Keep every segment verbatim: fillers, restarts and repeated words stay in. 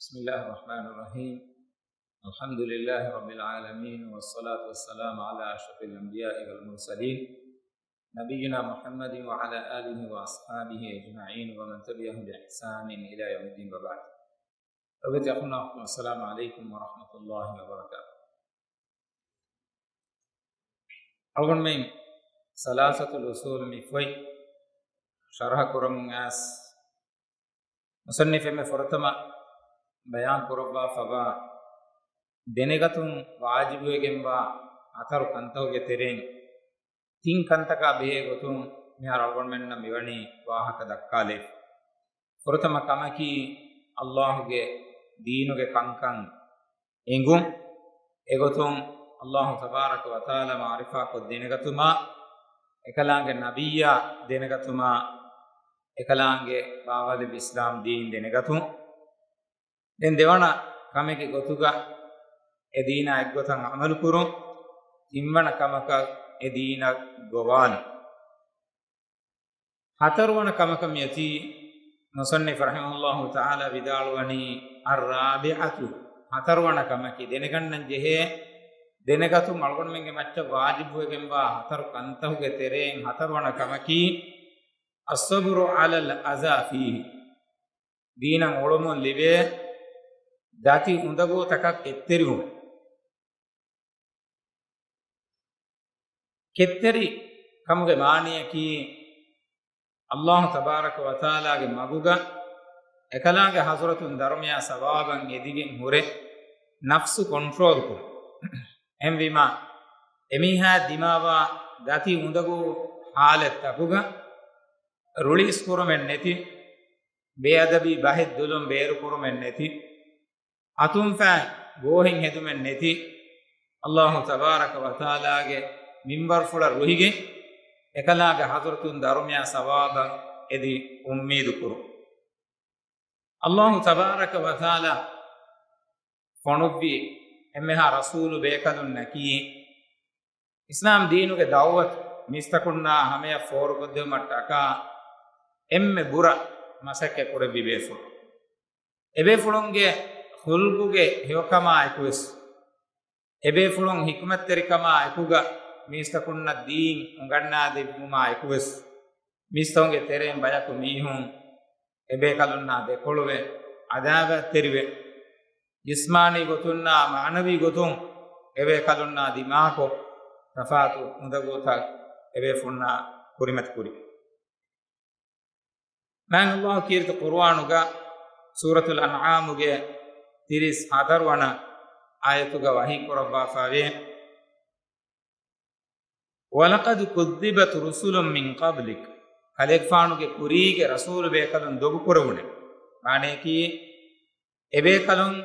بسم الله الرحمن الرحيم. الحمد لله رب العالمين، والصلاة والسلام على أشرف الأنبياء والمرسلين، نبينا محمد وعلى آله وأصحابه أجمعين، ومن تبعهم بإحسان إلى يوم الدين، وبعد. އަދި އަޚުންނާ، السلام عليكم ورحمة الله وبركاته. އަޅުގަނޑުމެން ސަލާސަތުލް އުސޫލު މި ފޮތް ޝަރަޙަ ކުރަމުން އައިސް، މުޞައްނިފު އެންމެ ފުރަތަމަ ބަޔާން ކުރައްވާފަވާ ދެނެގަތުން ވާޖިބުވެގެންވާ ހަތަރު ކަންތަކުގެ ތެރެއިން ތިން ކަންތަކާ ބެހޭ ގޮތުން މިހާރު އަޅުގަނޑުމެންނަށް މިވަނީ ވާހަކަ ދައްކާލައިފަ. ފުރަތަމަ ކަމަކީ، އައްލާހުގެ ދީނުގެ ކަންކަން އެނގުން. އެގޮތުން އައްލާހު ތަބާރަކަ ވަތަޢާލާ މަޢުރިފާކޮށް ދެނެގަތުމާ، އެކަލާނގެ ނަބިއްޔާ ދެނެގަތުމާ، އެކަލާނގެ ބާވައިލެއްވި އިސްލާމް ދީން ދެނެގަތުން. ދެން ދެވަނަ ކަމެއްގެ ގޮތުގަ އެ ދީނާ އެއްގޮތަށް ޢަމަލުކުރުން. ތިންވަނަ ކަމަކަށް އެ ދީނަށް ގޮވާލުން. ހަތަރުވަނަ ކަމަކަށް މިއޮތީ، މުޞައްނިފު ރަޙިމަހުﷲ ތަޢާލާ ވިދާޅުވަނީ، الرابعة، ހަތަރުވަނަ ކަމަކީ، ދެނެގަންނަން ޖެހޭ، ދެނެގަތުން އަޅުގަނޑުމެންގެ މައްޗަށް ވާޖިބުވެގެންވާ ހަތަރު ކަންތަކުގެ ތެރެއިން ހަތަރުވަނަ ކަމަކީ، الصبر على الأذى فيه، ދީނަށް އުޅުމުން ލިބޭ ދަތި އުނދަގޫތަކަށް ކެތްތެރިވުން. ކެތްތެރި ކަމުގެ މާނަޔަކީ، އައްލާހު ތަބާރަކަ ވަތަޢާލާގެ މަގުގަ އެކަލާނގެ ޙަޟްރަތުން ދަރުމަޔާ ސަވާބަށް އެދިގެން ހުރެ ނަފްސު ކޮންޓްރޯލް ކުރުން. އެހެންވީމާ، އެމީހާ ދިމާވާ ދަތި އުނދަގޫ ޙާލަތްތަކުގަ ރުޅިއިސްކުރުމެއް ނެތި، ބޭއަދަބީ ބަހެއް ދުލުން ބޭރުކުރުމެއް ނެތި، އަތުންފައި ގޯހެއް ހެދުމެއް ނެތި، އައްލާހު ތަބާރަކަ ވަތަޢާލާގެ މިންބަރުފުޅަށް ރުހިގެން، އެކަލާނގެ ޙަޟްރަތުން ދަރުމަޔާ ސަވާބަށް އެދި އުއްމީދު ކުރުން. އައްލާހު ތަބާރަކަ ވަތަޢާލާ ފޮނުއްވި އެންމެހާ ރަސޫލު ބޭކަލުންނަކީ، އިސްލާމް ދީނުގެ ދަޢުވަތު މީސްތަކުންނާ ހަމަޔަށް ފޯރުކޮށްދެވުމަށްޓަކާ އެންމެ ބުރަ މަސައްކަތް ކުރެއްވި ބޭފުޅުން. އެބޭފުޅުންގެ ޚުލްޤުގެ ހެޔޮކަމާ އެކުވެސް، އެބޭފުޅުން ޙިކުމަތްތެރިކަމާ އެކުގަ މީސްތަކުންނަށް ދީން އުނގަންނާދެއްވުމާ އެކުވެސް، މީސްތަކުންގެ ތެރެއިން ބަޔަކު މީހުން އެބޭކަލުންނާ ދެކޮޅުވެ، ޢަދާވާތްތެރިވެ، ޖިސްމާނީ ގޮތުންނާ މާނަވީ ގޮތުން އެބޭކަލުންނާ ދިމާކޮށް، ތަފާތު އުނދަގޫތައް އެބޭފުޅުންނާ ކުރިމަތިކުރި. މާތް އައްލާހު ކީރިތި ޤުރުއާނުގަ ސޫރަތުލް އަންޢާމުގެ ތިރީސް ހަތަރު ވަނަ އާޔަތުގަ ވަޙީ ކުރައްވާފައިވޭ، وَلَقَدْ كُذِّبَتْ رُسُلٌ مِّن قَبْلِكَ، ކަލޭގެފާނުގެ ކުރީގެ ރަސޫލު ބޭކަލުން ދޮގުކުރެވުނެ. މާނަޔަކީ، އެބޭކަލުން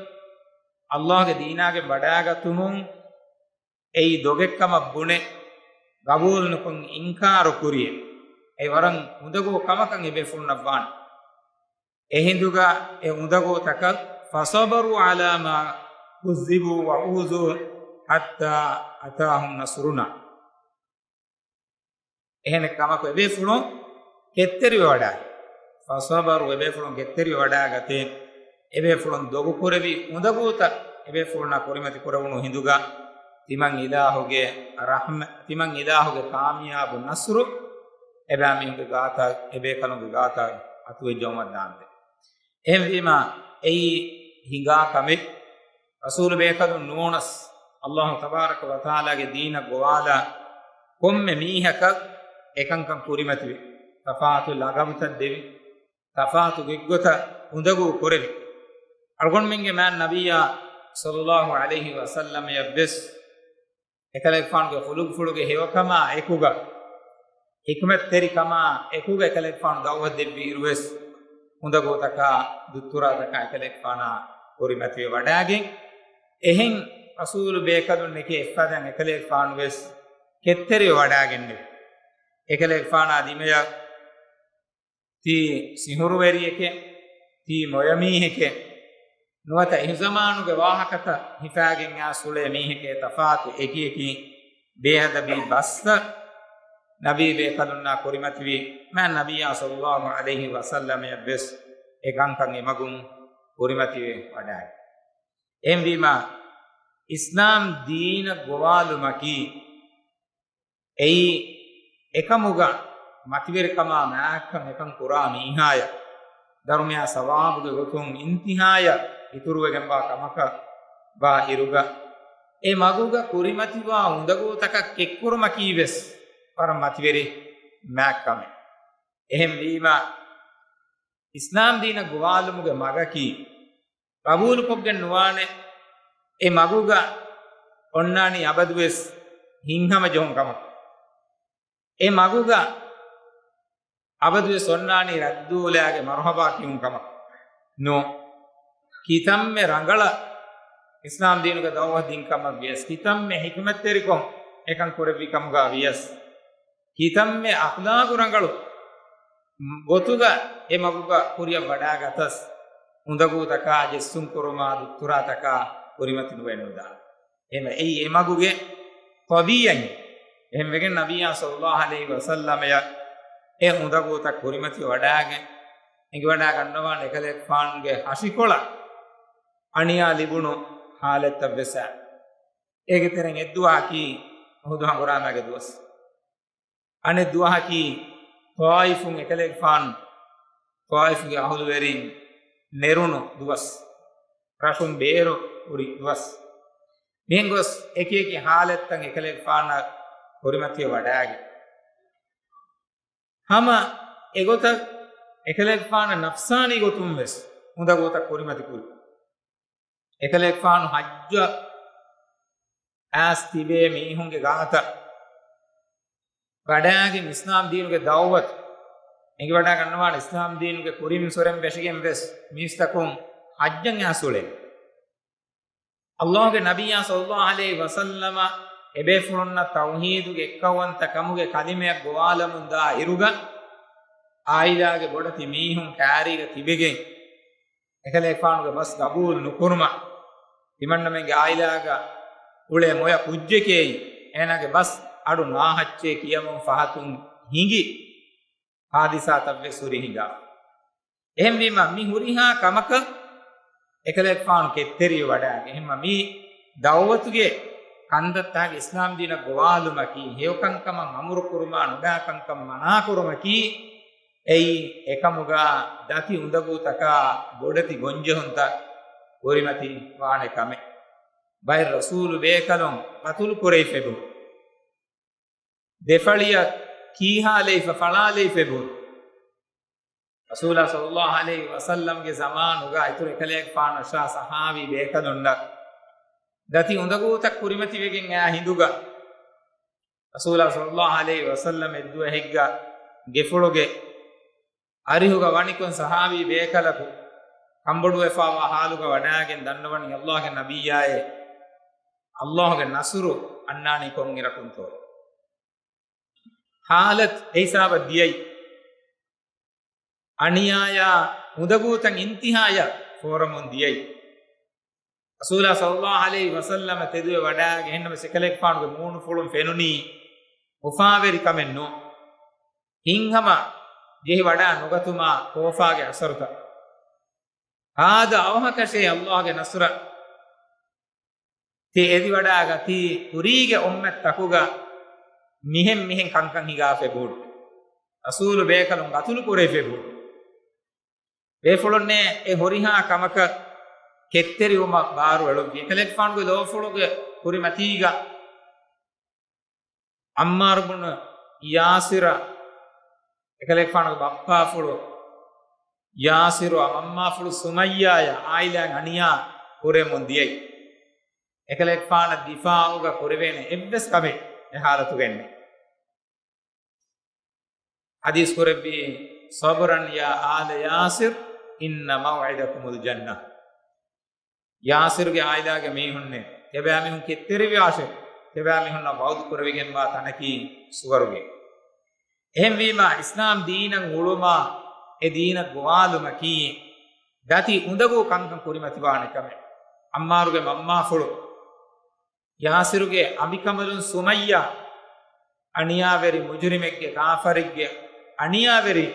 އައްލާހުގެ ދީނާގެ ވަޑާގަތުމުން އެއީ ދޮގެއްކަމަށް ބުނެ، ގަބޫލުނުކޮށް އިންކާރު ކުރިޔެ، އެ ވަރަށް އުނދަގޫ ކަމަކަށް އެބޭފުޅުންނަށް ވާނެ. އެހިނދުގަ އެ އުނދަގޫތަކަށް فَصَبَرُوا عَلَىٰ مَا كُذِّبُوا وَأُوذُوا حَتَّىٰ أَتَاهُمْ نَصْرُنَا. އެހެނެއް ކަމަކު އެބޭފުޅުން ކެތްތެރިވެވަޑާ، فَصَبَرُوا، އެބޭފުޅުން ކެތްތެރިވެވަޑާގަތޭ. އެބޭފުޅުން ދޮގުކުރެވި އުނދަގޫތައް އެބޭފުޅުންނާ ކުރިމަތި ކުރެވުނު ހިނދުގަ، ތިމަން އިލާހުގެ ރަޙްމަ، ތިމަން އިލާހުގެ ކާމިޔާބު ނަޞްރު އެބައިމީހުންގެ ގާތަށް، އެބޭކަލުންގެ ގާތަށް އަތުވެއްޖައުމަށް ދާންދެން. އެހެންވީމާ، އެއީ ހިނގާ ކަމެއް. ރަސޫލު ބޭކަލުން ނޫނަސް، އައްލާހު ތަބާރަކަ ވަތަޢާލާގެ ދީނަށް ގޮވާލާ ކޮންމެ މީހަކަށް އެކަންކަން ކުރިމަތިވެ، ތަފާތު ލަޤަބުތައް ދެވި، ތަފާތު ގޮތްގޮތަށް އުނދަގޫ ކުރެވި. އަޅުގަނޑުމެންގެ މާތް ނަބިއްޔާ ޞައްލައްލާހު ޢަލައިހި ވަސައްލަމަޔަށްވެސް އެކަލޭގެފާނުގެ ޚުލުޤުފުޅުގެ ހެޔޮކަމާ އެކުގަ، ޙިކުމަތްތެރިކަމާ އެކުގަ އެކަލޭގެފާނު ދަޢުވަތް ދެއްވި އިރުވެސް، އުނދަގޫތަކާ ދުއްތުރާތަކާ އެކަލޭގެފާނާ ކުރިމަތިވެ ވަޑާގެން، އެހެން ރަސޫލު ބޭކަލުންނެކޭ އެއްފަދައިން އެކަލޭގެފާނުވެސް ކެތްތެރިވެ ވަޑާގެންނެވި. އެކަލޭގެފާނާ ދިމަޔަށް ތީ ސިހުރުވެރިއެކޭ، ތީ މޮޔަމީހެކޭ، ނުވަތަ އެހުޒަމާނުގެ ވާހަކަތައް ހިފާގެން އާ ސުޅޭ މީހެކޭ، ތަފާތު އެކިއެކި ބޭއަދަބީ ބަސްތައް ނަބީ ބޭކަލުންނާ ކުރިމަތިވި، މާތް ނަބިއްޔާ ޞައްލައްލާހު ޢަލައިހި ވަސައްލަމަޔަށްވެސް އެ ކަންކަން އެމަގުން ކުރިމަތިވެ ވަޑާގެ. އެހެންވީމާ، އިސްލާމް ދީނަށް ގޮވާލުމަކީ، އެއީ އެކަމުގަ މަތިވެރިކަމާ މާތްކަން އެކަން ކުރާ މީހާޔަށް ދަރުމަޔާ ސަވާބުގެ ގޮތުން އިންތިހާޔަށް އިތުރުވެގެންވާ ކަމަކަށް ވާ އިރުގަ، އެ މަގުގަ ކުރިމަތިވާ އުނދަގޫތަކަށް ކެއްކުރުމަކީ ވެސް ވަރަށް މަތިވެރި މާތްކަމެއް. އެހެންވީމާ، އިސްލާމް ދީނަށް ގޮވާލުމުގެ މަގަކީ، ގަބޫލުކޮށްގެން ނުވާނެ، އެ މަގުގަ އޮންނާނީ އަބަދުވެސް ހިތްހަމަޖެހުން ކަމަކަށް. އެ މަގުގަ އަބަދުވެސް އޮންނާނީ ރައްދުވުލާގެ މަރުހަބާ ކިޔުން ކަމަކަށް ނޫން. ކިތަންމެ ރަނގަޅަށް އިސްލާމް ދީނުގެ ދައުވަތު ދިން ކަމަށް ވިޔަސް، ކިތަންމެ ހިކުމަތްތެރިކޮށް އެކަން ކުރެއްވި ކަމުގަ ވިޔަސް، ކިތަންމެ އަޚްލާގު ރަނގަޅު ގޮތުގަ އެ މަގުގަ ކުރިއަށް ވަޑާގަތަސް، އުނދަގޫތަކާ، ޖެއްސުން ކުރުމާ، ދުއްތުރާތަކާ ކުރިމަތި ނުވެ ނުދާނެ. އެހެން އެއީ އެ މަގުގެ ޠަބީޢަތް. އެހެން ވެގެން ނަބިއްޔާ ޞައްލައްލާހު ޢަލައިހި ވަސައްލަމަޔަށް އެ އުނދަގޫތައް ކުރިމަތި ވަޑާގެން އެނގިވަޑާ ގަންނަވާނެ އެކަލޭގެފާނުގެ ހަށިކޮޅަށް އަނިޔާ ލިބުނު ޙާލަތްތައް ވެސް. އޭގެ ތެރެއިން އެއްދުވަހަކީ އުޙުދު ހަނގުރާމައިގެ ދުވަސް. އަނެއް ދުވަހަކީ ޠާއިފުން އެކަލޭގެފާނު ޠާއިފުގެ އަހުލުވެރިން ނެރުނު ދުވަސް، ރަށުން ބޭރު ހުރި ދުވަސް. މިހެން ގޮސް އެކި އެކި ޙާލަތްތައް އެކަލޭގެފާނަށް ކުރިމަތިވެ ވަޑާގެން، ހަމަ އެގޮތަށް އެކަލޭގެފާނަށް ނަފްސާނީ ގޮތުން ވެސް އުނދަގޫތައް ކުރިމަތި ކުރި. އެކަލޭގެފާނު ޙައްޖަށް އައިސް ތިބޭ މީހުންގެ ގާތަށް ވަޑާގެން އިސްލާމް ދީނުގެ ދަޢުވަތު އެނގިވަޑާ ގަންނަވާނެ. އިސްލާމް ދީނުގެ ކުރިން ސޮރެން ވެށިގެން ވެސް މީސްތަކުން ޙައްޖަށް އައިސް އުޅެން. ﷲގެ ނަބިއްޔާ ޞައްލައްލާހު ޢަލައިހި ވަސައްލަމަ އެބޭފުޅުންނަށް ތައުޙީދުގެ އެއްކައުވަންތަ ކަމުގެ ކަލިމައަށް ގޮވާލަމުން ދާ އިރުގަ، ޢާއިލާގެ ބޮޑެތި މީހުން ކާރީގަ ތިބެގެން، އެކަލޭގެފާނުގެ ބަސް ގަބޫލު ނުކުރުމަށް، ތިމަންނަމެންގެ ޢާއިލާގަ އުޅޭ މޮޔަ ކުއްޖެކޭ، އޭނާގެ ބަސް އަޑު ނާހައްޗޭ ކިޔަމުން ފަހަތުން ހިނގި ޙާދިސާތައް ވެސް ހުރި ހިނގާ. އެހެންވީމަ، މި ހުރިހާ ކަމަކަށް އެކަލޭގެފާނު ކެތްތެރިވެ ވަޑާގެ. އެހެންމަ މި ދަޢުވަތުގެ ކަންތައްތަކަށް އިސްލާމް ދީނަށް ގޮވާލުމަކީ، ހެޔޮކަންކަމަށް އަމުރު ކުރުމާ، ނުބައިކަންކަން މަނާ ކުރުމަކީ، އެއީ އެކަމުގަ ދަތި އުނދަގޫތަކާ ބޮޑެތި ގޮންޖެހުންތައް ކުރިމަތި ވާނެ ކަމެއް. ބައެއް ރަސޫލު ބޭކަލުން ޤަތުލު ކުރެވިފަ އެބަހުރި. ދެފަޅިއަށް ކީހާލެވިފަ، ފަޅާލެވިފަ އެބަހުރި. ރަސޫލާ ޞައްލައްލާހު ޢަލައިހި ވަސައްލަމްގެ ޒަމާނުގަ އިތުރު އެކަލޭގެފާނަށާ ޞަޙާބީ ބޭކަލުންނަށް ދަތި އުނދަގޫތައް ކުރިމަތިވެގެން އައި ހިނދުގަ، ރަސޫލާ ޞައްލައްލާހު ޢަލައިހި ވަސައްލަމް އެއްދުވަހެއްގަ ގެފުޅުގެ އަރިހުގަ ވަނިކޮށް ޞަޙާބީ ބޭކަލަކު ކަނބޮޑުވެފަވާ ޙާލުގަ ވަޑާގެން ދަންނަވަނީ، ﷲގެ ނަބިއްޔާއޭ، ﷲގެ ނަޞްރު އަންނާނީ ކޮންއިރަކުންތޯ؟ ޙާލަތު އެހިސާބަށް ދިޔައީ. އަނިޔާޔާ އުނދަގޫތައް އިންތިހާޔަށް ފޯރަމުން ދިޔައީ. ރަސޫލާ ޞައްލައްލާހު ޢަލައިހި ވަސައްލަމަ ތެދުވެ ވަޑާގެ އެހެންނަމަ އެކަލޭގެފާނުގެ މޫނުފުޅުން ފެނުނީ އުފާވެރިކަމެއް ނޫން. ހިތްހަމަ ޖެހި ވަޑާ ނުގަތުމާ ކޯފާގެ އަސަރުތައް. ހާދަ އަވަހަކަށޭ ﷲގެ ނަޞްރަށް ތި އެދިވަޑާގަތީ ކުރީގެ އުއްމަތްތަކުގަ މިހެން މިހެން ކަންކަން ހިނގާފަ އެބަހުރި. ރަސޫލު ބޭކަލުން ގަތުލު ކުރެވިފަ އެބަހުރި. ބޭފުޅުންނޭ އެ ހުރިހާ ކަމަކަށް ކެތްތެރިވުމަށް ބާރު އެޅުއްވި. އެކަލޭގެފާނުގެ ލޯފުޅުގެ ކުރިމަތީގަ ޢައްމާރު ބުނު ޔާސިރަށް އެކަލޭގެފާނުގެ ބައްޕާފުޅު ޔާސިރު އަމަންމާފުޅު ސުމައްޔާޔަށް ޢާއިލާއިން އަނިޔާ ކުރެމުން ދިޔައީ. އެކަލޭގެފާނަށް ދިފާޢުގަ ކުރެވޭނެ އެއްވެސް ކަމެއް އެ ޙާލަތުގައެއް ނެތް. ޙަދީޘް ކުރެއްވީ، "صبرا يا آل ياسر، إن موعدكم الجنة." ޔާސިރުގެ ޢާއިލާގެ މީހުންނޭ، ތިޔަބައިމީހުން ކެތްތެރިވިޔާށޭ، ތިޔަބައިމީހުންނަށް ވަޢުދު ކުރެވިގެންވާ ތަނަކީ ސުވަރުގެ. އެހެންވީމާ، އިސްލާމް ދީނަށް އުޅުމާ، އެ ދީނަށް ގޮވާލުމަކީ، ދަތި އުނދަގޫ ކަންކަން ކުރިމަތިވާނެ ކަމެއް. ޢައްމާރުގެ މަންމާފުޅު، ޔާސިރުގެ އަނބިކަނބަލުން ސުމައްޔާ، އަނިޔާވެރި މުޖުރިމެއްގެ، ކާފަރެއްގެ އަނިޔާވެރި،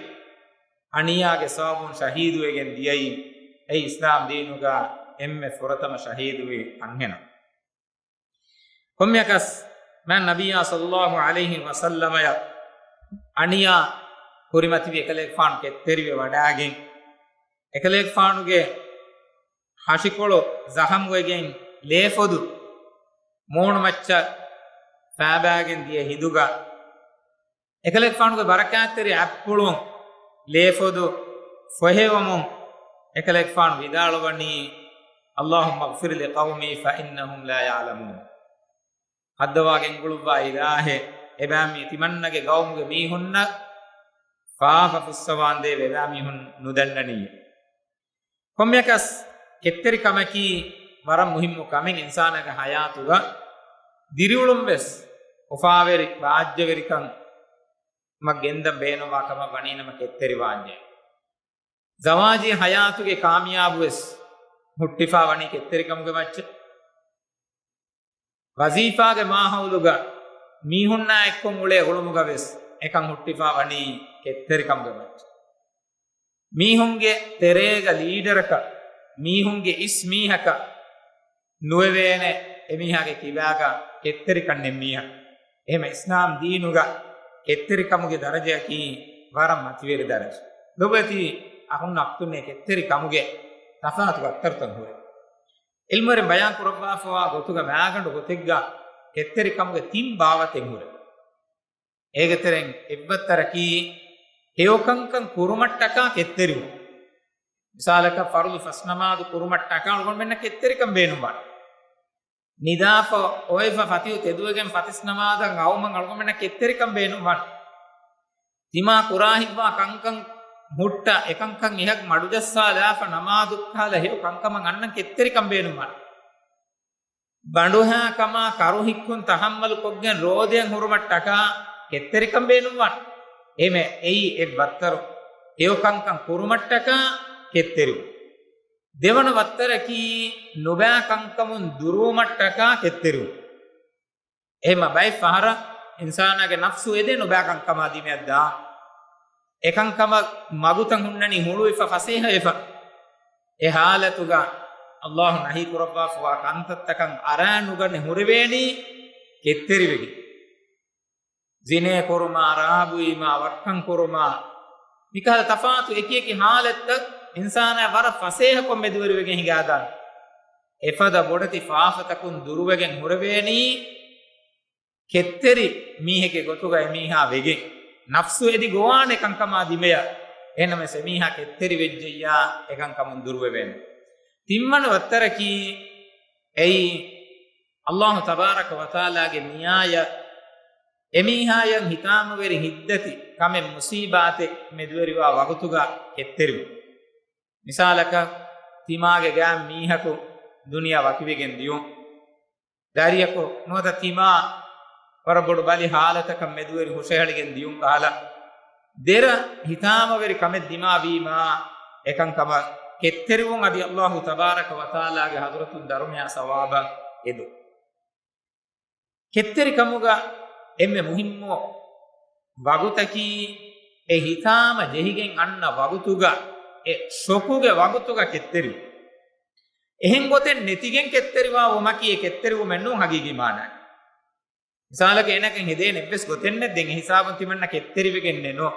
އަނިޔާގެ ސަބަބުން ޝަހީދުވެގެން ދިޔައީ. އެއީ އިސްލާމް ދީނުގަ އެންމެ ފުރަތަމަ ޝަހީދުވި އަންހެނާ. ކޮންމެއަކަސް މާތް ނަބިއްޔާ ޞައްލައްލާހު ޢަލައިހި ވަސައްލަމަޔަށް އަނިޔާ ކުރިމަތިވި އެކަލޭގެފާނު ކެތްތެރިވެ ވަޑާގެން، އެކަލޭގެފާނުގެ ހަށިކޮޅު ޒަޚަމްވެގެން، ލޭފޮދު މޫނުމައްޗަށް ފާބާގެން ދިޔަ ހިނދުގަ، އެކަލޭގެފާނުގެ ބަރަކާތްތެރި އަތްޕުޅުން ލޭފޮދު ފޮހެވަމުން، އެކަލޭގެފާނު ވިދާޅުވަނީ، اللهم اغفر لقومي فإنهم لا يعلمون. ހައްދަވާ ގެންގުޅުއްވާ އިލާހޭ، އެބައިމީ ތިމަންނަގެ ގައުމުގެ މީހުންނަށް ފާފަ ފުއްސަވާނދޭވެ، އެބައިމީހުން ނުދަންނަނީ. ކޮންމެއަކަސް ކެތްތެރިކަމަކީ ވަރަށް މުހިއްމު ކަމެއް އިންސާނާގެ ހަޔާތުގަ. ދިރިއުޅުން ވެސް އުފާވެރި ބާއްޖަވެރިކަމަށް ގެންދަން ބޭނުންވާ ކަމަށް ވަނީނަމަ ކެތްތެރިވާންޖެހޭ. ޒަވާޖީ ހަޔާތުގެ ކާމިޔާބު ވެސް ހުއްޓިފާ ވަނީ ކެތްތެރިކަމުގެ މައްޗަށް. ވަޒީފާގެ މާހައުލުގަ މީހުންނާ އެއްކޮށް އުޅޭ އުޅުމުގަ ވެސް އެކަން ހުއްޓިފާ ވަނީ ކެތްތެރިކަމުގެ މައްޗަށް. މީހުންގެ ތެރޭގަ ލީޑަރަކަށް، މީހުންގެ އިސް މީހަކަށް ނުވެވޭނެ އެމީހާގެ ކިބާގަ ކެތްތެރިކަން ނެތް މީހަކު. އެހެމަ އިސްލާމް ދީނުގަ ކެތްތެރިކަމުގެ ދަރަޖައަކީ ވަރަށް މަތިވެރި ދަރަޖަ. ލޮބުވެތި އަޚުންނާ އުޚްތުންނޭ، ކެތްތެރިކަމުގެ ތަފާތު ވައްތަރުތައް ހުރޭ. އިލްމުވެރިން ބަޔާން ކުރައްވާފައިވާ ގޮތުގަ މާގަނޑު ގޮތެއްގަ ކެތްތެރިކަމުގެ ތިން ބާވަތެއް ހުރޭ. އޭގެ ތެރެއިން އެއްބައްތަރަކީ ހެޔޮކަންކަން ކުރުމަށްޓަކާ ކެތްތެރިވުން. މިސާލަކަށް ފަރުޟު ފަސް ނަމާދު ކުރުމަށްޓަކާ އަޅުގަނޑުމެންނަށް ކެތްތެރިކަން ބޭނުންވާނެ. ނިދާފަ އޮވެފަ ފަތިހު ތެދުވެގެން ފަތިސް ނަމާދަށް އައުމަށް އަޅުގަނޑުމެންނަށް ކެތްތެރިކަން ބޭނުންވާނެ. ތިމާ ކުރާހިތްވާ ކަންކަން ހުއްޓަ އެކަންކަން އެހަށް މަޑުޖައްސާލާފަ ނަމާދު ކަހަލަ ހެޔޮ ކަންކަމަށް އަންނަން ކެތްތެރިކަން ބޭނުންވާނެ. ބަނޑުހާ ކަމާ ކަރުހިއްކުން ތަހައްމަލު ކޮށްގެން ރޯދައަށް ހުރުމަށްޓަކާ ކެތްތެރިކަން ބޭނުންވާނެ. އެމެ އެއީ އެއް ވައްތަރު. ހެޔޮ ކަންކަން ކުރުމަށްޓަކާ ކެތްތެރިވުން. ދެވަނަ ވައްތަރަކީ ނުބައި ކަންކަމުން ދުރުވުމަށްޓަކާ ކެތްތެރިވުން. އެހެމަ ބައެއް ފަހަރަށް އިންސާނާގެ ނަފްސު އެދޭ ނުބައި ކަންކަމާ ދިމަޔަށްދާ. އެކަންކަމަށް މަގުތައް ހުންނަނީ ހުޅުވިފަ ފަސޭހަވެފަ. އެ ހާލަތުގަ އައްލާހު ނަހީ ކުރައްވާފައިވާ ކަންތައްތަކަށް އަރާނުގަނެ ހުރެވޭނީ ކެތްތެރިވެގެން. ޒިނޭ ކުރުމާ، ރާބުއީމާ، ވައްކަން ކުރުމާ، މިކަހަލަ ތަފާތު އެކިއެކި ހާލަތްތައް އިންސާނާ ވަރަށް ފަސޭހަކޮށް މެދުވެރިވެގެން ހިނގާދާނެ. އެފަދަ ބޮޑެތި ފާފަތަކުން ދުރުވެގެން ހުރެވޭނީ ކެތްތެރި މީހެއްގެ ގޮތުގަ އެމީހާ ވެގެން. ނަފްސު އެދި ގޮވާނެ ކަންކަމާ ދިމަޔަށް. އެހެންނަމަވެސް އެމީހާ ކެތްތެރި ވެއްޖެއްޔާ އެކަންކަމުން ދުރުވެވޭނެ. ތިންވަނަ ވައްތަރަކީ އެއީ، އައްލާހު ތަބާރަކަ ވަތަޢާލާގެ ނިޔާޔަށް އެމީހާޔަށް ހިތާމަވެރި ހިތްދަތި ކަމެއް މުސީބާތެއް މެދުވެރިވާ ވަގުތުގަ ކެތްތެރިވުން. މިސާލަކަށް، ތިމާގެ ގާތް މީހަކު ދުނިޔެއަށް ވަކިވެގެން ދިޔުން. ދަރިޔަކު ނުވަތަ ތިމާ ވަރަށް ބޮޑު ބަލި ހާލަތަކަށް މެދުވެރި ހުށަހެޅިގެން ދިޔުން ކަހަލަ، ދެރަ ހިތާމަވެރި ކަމެއް ދިމާވީމާ، އެކަންކަމަށް ކެތްތެރިވުން އަދި އައްލާހު ތަބާރަކަ ވަތަޢާލާގެ ޙަޟްރަތުން ދަރުމަޔާ ސަވާބަށް އެދުން. ކެތްތެރިކަމުގަ އެންމެ މުހިއްމު ވަގުތަކީ، އެ ހިތާމަ ޖެހިގެން އަންނަ ވަގުތުގަ، އެ ޝޮކުގެ ވަގުތުގަ ކެތްތެރިވުން. އެހެން ގޮތެއް ނެތިގެން ކެތްތެރިވާ ވުމަކީ އެ ކެތްތެރިވުމެއް ނޫން ޙަޤީޤީ މާނައިން. މިސާލަކަށް އޭނަކަށް ހެދޭނެ އެއްވެސް ގޮތެއް ނެތް ދެން އެ ހިސާބުން ތިމަންނަ ކެތްތެރިވެގެންނެއް ނޫން.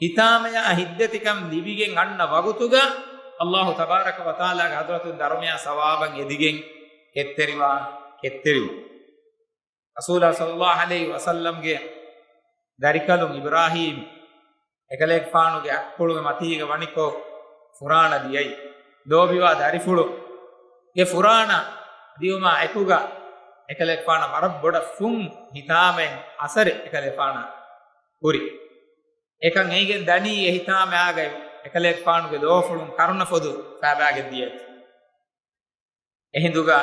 ހިތާމަޔާ ހިތްދަތިކަން ލިބިގެން އަންނަ ވަގުތުގަ އައްލާހު ތަބާރަކަ ވަތަޢާލާގެ ޙަޟްރަތުން ދަރުމަޔާ ސަވާބަށް އެދިގެން ކެތްތެރިވާ ކެތްތެރިވުން. ރަސޫލާ ޞައްލައްލާހު ޢަލައިހި ވަސައްލަމްގެ ދަރިކަލުން އިބްރާހީމް އެކަލޭގެފާނުގެ އަތްޕުޅުގެ މަތީގަ ވަނިކޮށް ފުރާނަ ދިޔައީ. ލޯބިވާ ދަރިފުޅުގެ ފުރާނަ ދިޔުމާ އެކުގަ އެކަލޭގެފާނަށް ވަރަށް ބޮޑަށް ފުން ހިތާމައިން އަސަރެއް އެކަލޭގެފާނަށް ހުރި. އެކަން އެނގިގެން ދަނީ އެ ހިތާމައާގައި އެކަލޭގެފާނުގެ ލޯފުޅުން ކަރުނަފޮދު ފައިބާގެން ދިޔައީ. އެހިނދުގަ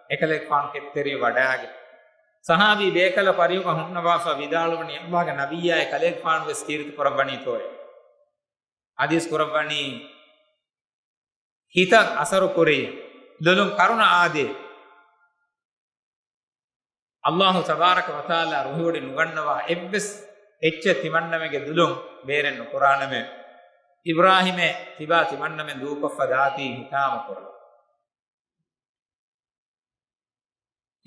އެކަލޭގެފާނު ކެތްތެރިވެ ވަޑާގެން، ސަހާބީ ބޭކަލަކު އަރިހުގަ ހުންނަވާފަ ވިދާޅުވަނީ، އައްލާހުގެ ނަބިއްޔާ އެކަލޭގެފާނު ވެސް ކީރިތި ކުރައްވަނީތޯއޭ؟ ޙަދީޘް ކުރައްވަނީ، ހިތަށް އަސަރު ކުރި، ލޮލުން ކަރުނަ އާދޭ. އައްލާހު ތަބާރަކަ ވަތަޢާލާ ރުހިވޮޑި ނުގަންނަވާ އެއްވެސް އެއްޗެއް ތިމަންނަމެގެ ދުލުން ބޭރެއް ނުކުރާނަމޭ. އިބްރާހީމެ ތިބާ ތިމަންނަމެން ދޫކޮށްފަ ދާތީ ހިތާމަ ކުރަން.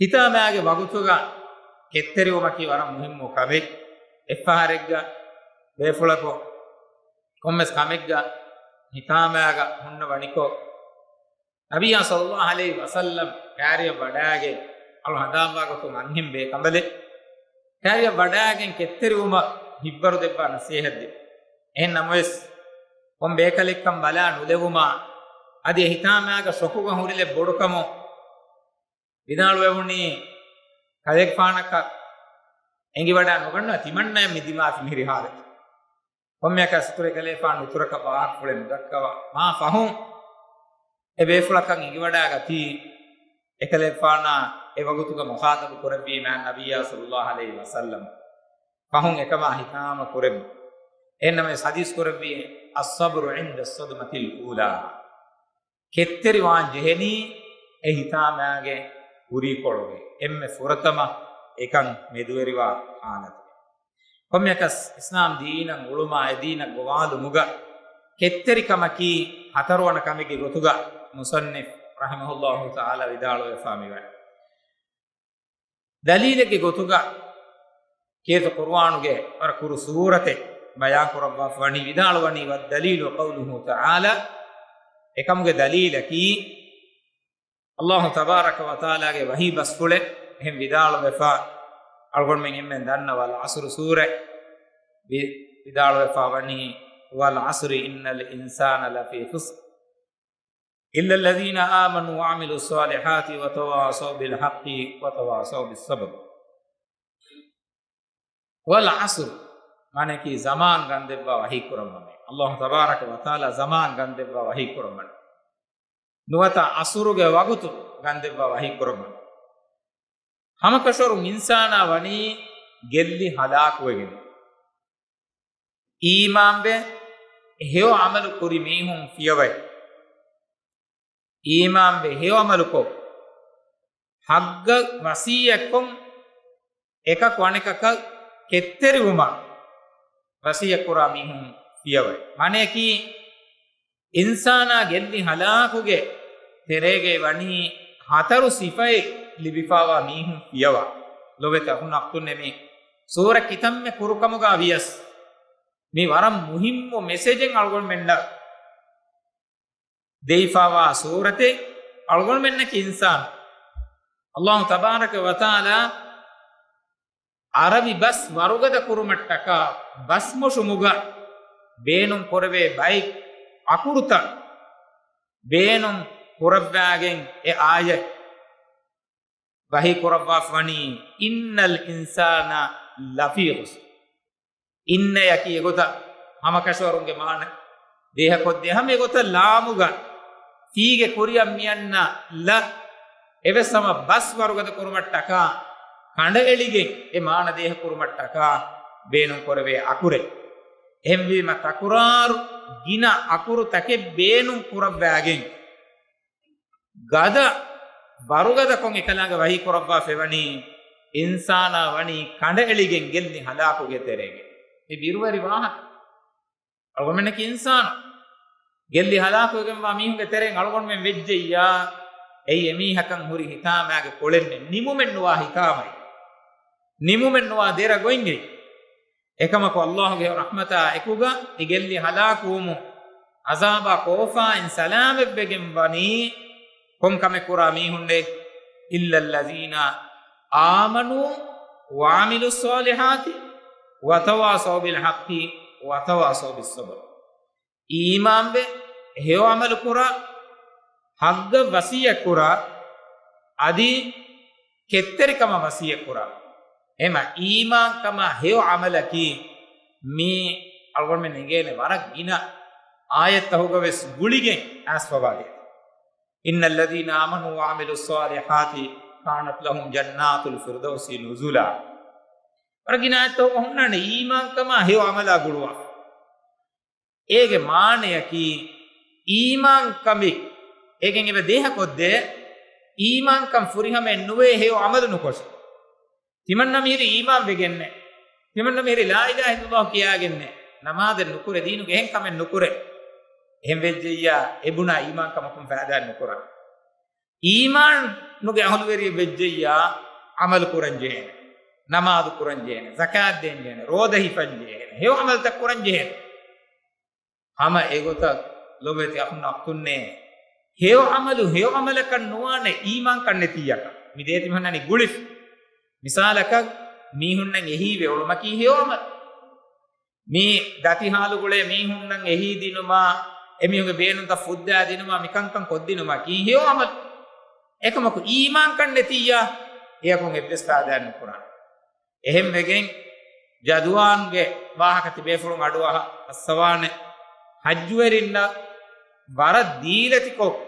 ހިތާމައިގެ ވަގުތުގަ ކެތްތެރިވުމަކީ ވަރަށް މުހިއްމު ކަމެއް. އެއްފަހަރެއްގަ ބޭފުޅަކު ކޮންމެސް ކަމެއްގަ ހިތާމައިގަ ހުންނަ ވަނިކޮށް، ނަބިއްޔާ ޞައްލައްލާހު ޢަލައިހި ވަސައްލަމް ކާރިއަށް ވަޑައިގެން، އަޅު ހަނދާންވާ ގޮތުން އަންހެން ބޭކަނބަލެއް ކާރިއަށް ވަޑައިގެން ކެތްތެރިވުމަށް ހިތްވަރު ދެއްވާ ނަސޭހަތް ދިން. އެހެން ނަމަވެސް، ކޮން ބޭކަލެއްކަން ބަލާ ނުލެވުމާ، އަދި އެ ހިތާމައިގަ ޝޮކުގަ ހުރިލެއް ބޮޑުކަމުން ވިދާޅުވެވުނީ، ކަލޭގެފާނަކަށް އެނގިވަޑާ ނުގަންނަވާ ތިމަންނައަށް މި ދިމާވި މިހިރި ހާލަތު. ކޮންމެއަކަސް އިތުރު އެކަލޭގެފާނު އިތުރަކަށް ވާހަކަފުޅެއް ނުދައްކަވާ، މާ ފަހުން އެ ބޭފުޅަކަށް އެނގިވަޑާގަތީ، އެކަލޭގެފާނާ އެ ވަގުތުގަ މުޚާޠަބު ކުރެއްވީ މާތް ނަބިއްޔާ ޞައްލައްލާހު ޢަލައިހި ވަސައްލަމް. ފަހުން އެކަމާ ހިތާމަ ކުރެއްވި. އެހެންނަމަވެސް ޙަދީޘް ކުރެއްވީ، الصبر عند الصدمة الأولى. ކެތްތެރިވާން ޖެހެނީ އެ ހިތާމައިގެ ހުރީކޮޅުގައި އެންމެ ފުރަތަމަ އެކަން މެދުވެރިވާ ހާލަތުގައި. ކޮންމެއަކަސް އިސްލާމް ދީނަށް އުޅުމާ އެ ދީނަށް ގޮވާލުމުގަ ކެތްތެރިކަމަކީ ހަތަރުވަނަ ކަމެއްގެ ގޮތުގަ މުޞައްނިފް ރަޙިމަހުﷲ ތަޢާލާ ވިދާޅުވެފާ މިވަނީ. ދަލީލެއްގެ ގޮތުގަ ކީރިތި ޤުރުއާނުގެ ވަރަށް ކުރު ސޫރަތެއް ބަޔާން ކުރައްވާފަ ވަނީ، ވިދާޅުވަނީ، والدليل قوله تعالى، އެކަމުގެ ދަލީލަކީ، ﷲ ތަބާރަކަ ވަތަޢާލާގެ ވަޙީ ބަސްފުޅެއް އެހެން ވިދާޅުވެފަ، އަޅުގަނޑުމެން އެންމެން ދަންނަ والعصر ސޫރަ ވި-، ވިދާޅުވެފަ ވަނީ، والعصر إن الإنسان لفي خسر إلا الذين آمنوا وعملوا الصالحات وتواصوا بالحق وتواصوا بالصبر. والعصر، މާނައަކީ ޒަމާން ގަންދެއްވާ ވަޙީ ކުރައްވަމޭ. ﷲ ތަބާރަކަ ވަތަޢާލާ ޒަމާން ގަންދެއްވާ ވަޙީ ކުރައްވަނީ. ނުވަތަ ޢަޞުރުގެ ވަގުތު ގަންދެއްވާ ވަޙީ ކުރައްވަނީ. ހަމަކަށަވަރުން އިންސާނާ ވަނީ ގެއްލި ހަލާކުވެގެން. އީމާންވެ ހެޔޮ ޢަމަލު ކުރި މީހުން ފިޔަވައި. އީމާންވެ ހެޔޮ ޢަމަލުކޮށް، ޙައްޤަށް ވަޞިއްޔަތްކޮށް، އެކަކު އަނެކަކަށް ކެތްތެރިވުމަށް ވަޞިއްޔަތްކުރާ މީހުން ފިޔަވައި. މާނައަކީ، އިންސާނާ ގެއްލި ހަލާކުގެ ތެރޭގައި ވަނީ ހަތަރު ސިފައެއް ލިބިފާވާ މީހުން ފިޔަވާ. ލޮބުވެތި އަޚުންނާ އުޚްތުންނޭ، މި ސޫރަ ކިތަންމެ ކުރުކަމުގަ ވިޔަސް، މި ވަރަށް މުހިއްމު މެސެޖެއް އަޅުގަނޑުމެންނަށް ދެވިފާވާ ސޫރަތެއް. އަޅުގަނޑުމެންނަކީ އިންސާނު. ﷲ ތަބާރަކަ ވަތަޢާލާ ޢަރަބި ބަސް ވަރުގަދަ ކުރުމަށްޓަކާ ބަސްމޮށުމުގަ ބޭނުން ކުރެވޭ ބައެއް އަކުރުތައް ބޭނުން ކުރައްވާގެން އެ އާޔަތް ވަޙީ ކުރައްވާފަ ވަނީ، إن الإنسان لفي خسر. އިންނަޔަކީ އެގޮތަށް ހަމަކަށަވަރުންގެ މާނަ ދޭހަކޮށްދޭ. ހަމަ އެގޮތަށް ލާމުގަ ފީގެ ކުރިއަށް މިއަންނަ ލަ އެވެސް ހަމަ ބަސް ވަރުގަދަ ކުރުމަށްޓަކާ، ކަނޑައެޅިގެން އެ މާނަ ދޭހަ ކުރުމަށްޓަކާ ބޭނުން ކުރެވޭ އަކުރެއް. އެހެންވީމަ، ތަކުރާރު ގިނަ އަކުރުތަކެއް ބޭނުން ކުރައްވާގެން، ގަދަ ވަރުގަދަކޮށް އެކަލާނގެ ވަޙީ ކުރައްވާފައިވަނީ، އިންސާނާ ވަނީ ކަނޑައެޅިގެން ގެއްލި ހަލާކުގެ ތެރޭގަ. މި ބިރުވެރި ވާހަކަ. އަޅުގަނޑުމެންނަކީ އިންސާނު. ގެއްލި ހަލާކުވެގެންވާ މީހުންގެ ތެރެއިން އަޅުގަނޑުމެން ވެއްޖެއްޔާ، އެއީ އެމީހަކަށް ހުރި ހިތާމައިގެ ކޮޅެއްނެއް، ނިމުމެއްނުވާ ހިތާމައެއް، ނިމުމެއްނުވާ ދެރަ ގޮތް އެއީ. އެކަމަކު، ﷲ ގެ ރަޙްމަތާ އެކުގަ އެ ގެއްލި ހަލާކުވުމު، ޢަޒާބާ ކޯފާއިން ސަލާމަތްވެގެން ވަނީ ކޮން ކަމެއް ކުރާ މީހުންނޭ؟ إلا الذين آمنوا وعملوا الصالحات وتواصوا بالحق وتواصوا بالصبر. އީމާންވެ، ހެޔޮ ޢަމަލު ކުރާ، ޙައްޤަށް ވަޞިއްޔަތް ކުރާ، އަދި ކެތްތެރިކަމަށް ވަޞިއްޔަތް ކުރާ. އެހެންމަ އީމާންކަމާ ހެޔޮ ޢަމަލަކީ މީ އަޅުގަނޑުމެން އެނގޭނެ ވަރަށް ގިނަ އާޔަތްތަކުގަ ވެސް ގުޅިގެން އައިސްފަވާ ދޭ. إن الذين آمنوا وعملوا الصالحات كانت لهم جنات الفردوس نزلا. ވަރަށް ގިނަ އާޔަތްތަކުގަ ހުންނާނެ އީމާންކަމާ ހެޔޮ ޢަމަލާ ގުޅުވާފަ. އޭގެ މާނަޔަކީ، އީމާންކަމެއް އޭގެން އެބަ ދޭހަކޮށްދޭ، އީމާންކަން ފުރިހަމައެއް ނުވޭ ހެޔޮ ޢަމަލު ނުކޮށެ. ތިމަންނަ މިހިރީ އީމާން ވެގެންނޭ. ތިމަންނަ މިހިރީ لا إله إلا الله ކިޔާގެންނޭ. ނަމާދެއް ނުކުރޭ، ދީނުގެ އެހެން ކަމެއް ނުކުރޭ. އެހެން ވެއްޖެއްޔާ އެ ބުނާ އީމާންކަމަކުން ފައިދާއެއް ނުކުރާނެ. އީމާނުގެ އަހުލުވެރިއެއް ވެއްޖެއްޔާ ޢަމަލު ކުރަން ޖެހޭނެ. ނަމާދު ކުރަން ޖެހޭނެ. ޒަކާތް ދޭން ޖެހޭނެ. ރޯދަ ހިފަން ޖެހޭނެ. ހެޔޮ ޢަމަލުތައް ކުރަން ޖެހޭނެ. ހަމަ އެގޮތަށް ލޮބުވެތި އަޚުންނާ އުޚްތުންނޭ، ހެޔޮ ޢަމަލު ހެޔޮ ޢަމަލަކަށް ނުވާނެ އީމާންކަން ނެތިއްޔާކަށް. މި ދޭތި މަންނަނީ ގުޅިފަ. މިސާލަކަށް މީހުންނަށް އެހީވެ އުޅުމަކީ ހެޔޮ ޢަމަލު. މި ދަތި ހާލުގުޅޭ މީހުންނަށް އެހީ ދިނުމާ، އެމީހުންގެ ބޭނުންތައް ފުއްދާ ދިނުމާ، މިކަންކަން ކޮށްދިނުމަކީ ހެޔޮ ޢަމަލު. އެކަމަކު އީމާންކަން ނެތިއްޔާ، އެއަކުން އެއްވެސް ފައިދާއެއް ނުކުރާނެ. އެހެންވެގެން ޒަދުވާންގެ ވާހަކަ ތިބޭފުޅުން އަޑުއަހަ އައްސަވާނެ. ޙައްޖުވެރިންނަށް ވަރަށް ދީލަތިކޮށް،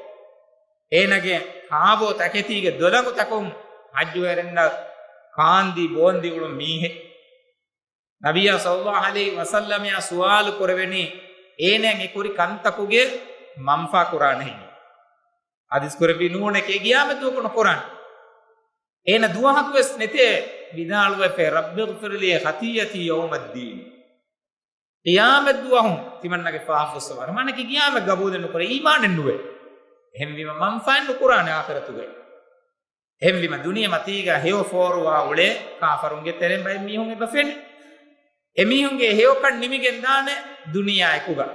އޭނަގެ ކާބޯ ތަކެތީގެ ދޮލަނގުތަކުން ޙައްޖުވެރިންނަށް ކާންދީ ބޯންދީ އުޅުން މީހެއް. ނަބިއްޔާ ޞައްލައްލާހު ޢަލައިހި ވަސައްލަމައާ ސުވާލު ކުރެވެނީ، އޭނައަށް އެ ކުރި ކަންތަކުގެ މަންފާ ކުރާނެ ހެއްޔެވެ؟ ޙަދީޘް ކުރެއްވީ ނޫނެކޭ، ޤިޔާމަތް ދުވަހަކު ނުކުރާނެ. އޭނަ ދުވަހަކުވެސް ނެތޭ ވިދާޅުވެފައި، "رب اغفر لي خطيئتي يوم الدين." ޤިޔާމަތް ދުވަހު ތިމަންނަގެ ފާފަ ފުއްސަވާނެ. މާނައަކީ ޤިޔާމަތް ޤަބޫލެއް ނުކުރޭ، އީމާނެއް ނުވޭ. އެހެންވީމަ މަންފާއެއް ނުކުރާނެ އާޚިރަތުގައި. އެހެންވީމަ ދުނިޔެމަތީގަ ހެޔޮ ފޯރުވާ އުޅޭ ކާފަރުންގެ ތެރެއިން ބައެއް މީހުން އެބަ ފެނޭ. އެމީހުންގެ ހެޔޮކަން ނިމިގެން ދާނެ ދުނިޔެއާ އެކުގަ.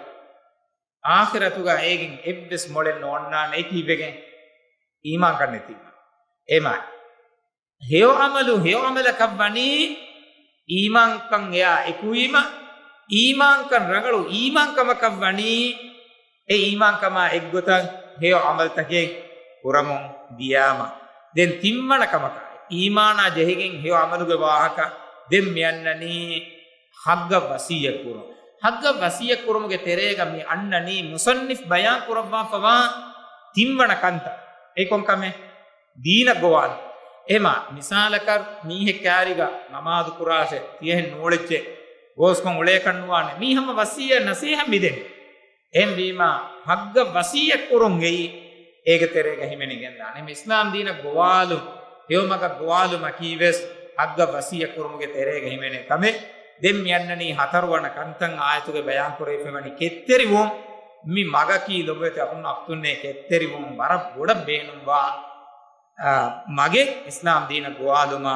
އާޚިރަތުގަ އޭގެން އެއްވެސް މޮޅެއް ނޯންނާނެ އެކީވެގެން އީމާންކަން ނެތީމަ. އެމާ ހެޔޮ ޢަމަލު ހެޔޮ ޢަމަލަކަށް ވަނީ އީމާންކަން އެއާ އެކުވީމަ، އީމާންކަން ރަނގަޅު އީމާންކަމަކަށް ވަނީ އެ އީމާންކަމާ އެއްގޮތަށް ހެޔޮ ޢަމަލުތަކެއް ކުރަމުން ދިޔާމަ. ދެން ތިންވަނަ ކަމަކަށް އީމާނާ ޖެހިގެން ހެޔޮ ޢަމަލުގެ ވާހަކަ ދެން މި އަންނަނީ ޙައްޤަށް ވަޞިއްޔަތް ކުރުން. ޙައްޤަށް ވަޞިއްޔަތް ކުރުމުގެ ތެރޭގަ މި އަންނަނީ މުޞައްނިފް ބަޔާން ކުރައްވާފަވާ ތިންވަނަ ކަންތައް. އެ ކޮން ކަމެއް؟ ދީނަށް ގޮވާލުން. އެހެމަ މިސާލަކަށް މީހެއް ކާރިގަ ނަމާދު ކުރާށޭ، ތިޔަހެން ނޫޅެއްޗޭ، ގޯސްކޮށް އުޅޭކަށް ނުވާނެ. މީ ހަމަ ވަޞިއްޔަތް ނަޞޭޙަތް މިދެން. އެހެންވީމަ ޙައްޤަށް ވަޞިއްޔަތް ކުރުން އެއީ އޭގެ ތެރޭގަ ހިމެނިގެންދާނެ. އެހެމަ އިސްލާމް ދީނަށް ގޮވާލުން، ހެޔޮމަގަށް ގޮވާލުމަކީ ވެސް ޙައްޤަށް ވަޞިއްޔަތް ކުރުމުގެ ތެރޭގަ ހިމެނޭ ކަމެއް. ދެން މި އަންނަނީ ހަތަރުވަނަ ކަންތައް އާޔަތުގަ ބަޔާން ކުރެވިފައިވަނީ ކެތްތެރިވުން. މި މަގަކީ ލޮބުވެތި އަޚުން އަޚްތުންނޭ ކެތްތެރިވުން ވަރަށް ބޮޑަށް ބޭނުންވާ، އާ، މަގެއް އިސްލާމް ދީނަށް ގޮވާލުމާ